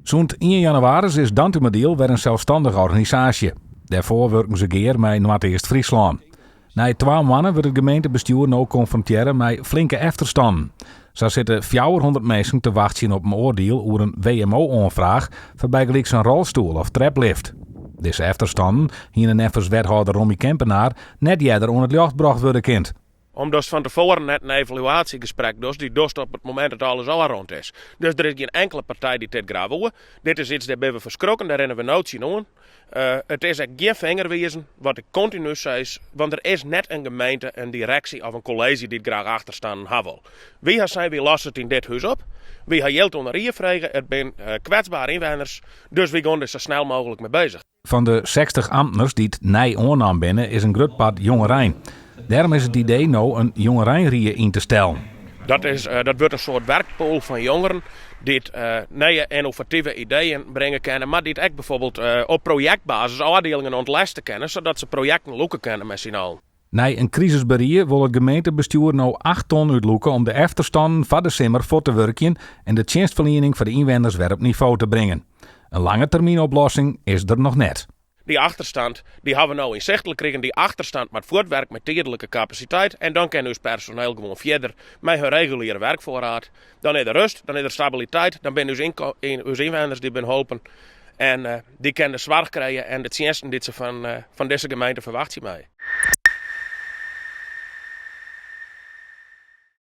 Sûnt ien jannewaris is Dantumadiel wer in selsstannige organisaasje. Dêrfoar wurken se gear mei Noardeast-Fryslân. Nei twa moanne wurdt it gemeentebestjoer no konfrontearre mei flinke efterstannen. Sa sitte 400 minsken te wachtsjen op in oardiel oer in WMO-oanfraach foar bygelyks in rolstoel of treplift. Dizze efterstannen hiene neffens wethâlder Rommy Kempenaar net earder oan it ljocht brocht wurde kind. Omdatst fan tefoaren net in evaluatiegesprek dochst, dy dochst op it momint dat alles ôfrûn is. Dus der is gjin inkele partij dy't dit graach woe. Dit is iets dêr binne we foar skrokken, dêr rinne we no tsjinoan. It is ek gjin fingerwizen, wat ik kontinu sis, want der is net in gemeente, in direksje of in kolleezje dy't graach achterstannen ha wol. Wy ha sein, wy losse it yn dit hús op. Wy ha jild oan de rie frege, it binne kwetsbare ynwenners, dus wy gean der sa snel mooglik mei bezich. Fan de 60 amtners dy't nij oannaam binne, is in grut part jongerein. Dêrom is it idee no in jongereinrie yn te stellen. Dat is, dat wurdt in soart werkpool fan jongeren dy't nije ynnovative ideeën bringe kinne, mar dy't ek bijvoorbeeld op projektbasis ôfdielingen ûntlêste kinne, sadat se projekten lûke kinne mei syn allen. Nei in krisisberie wol it gemeentebestjoer no 8 ton útlûke om de efterstannen foar de simmer fuort te wurkjen en de tsjinstferliening foar de ynwenners wer op nivo te bringen. In langetermynoplossing is der noch net. Dy achterstand, dy hawwe we no ynsichtlik krigen. Dy achterstand moat fuortwerke mei tiidlike kapasiteit en dan kin ús personeel gewoan fierder mei hun reguliere werkfoarraad. Dan is der rust, dan is der stabiliteit, dan binne ús ynwenners dy binne holpen en dy kinne de soarch krije en de tsjinsten dy't se fan dizze gemeente ferwachtsje meie.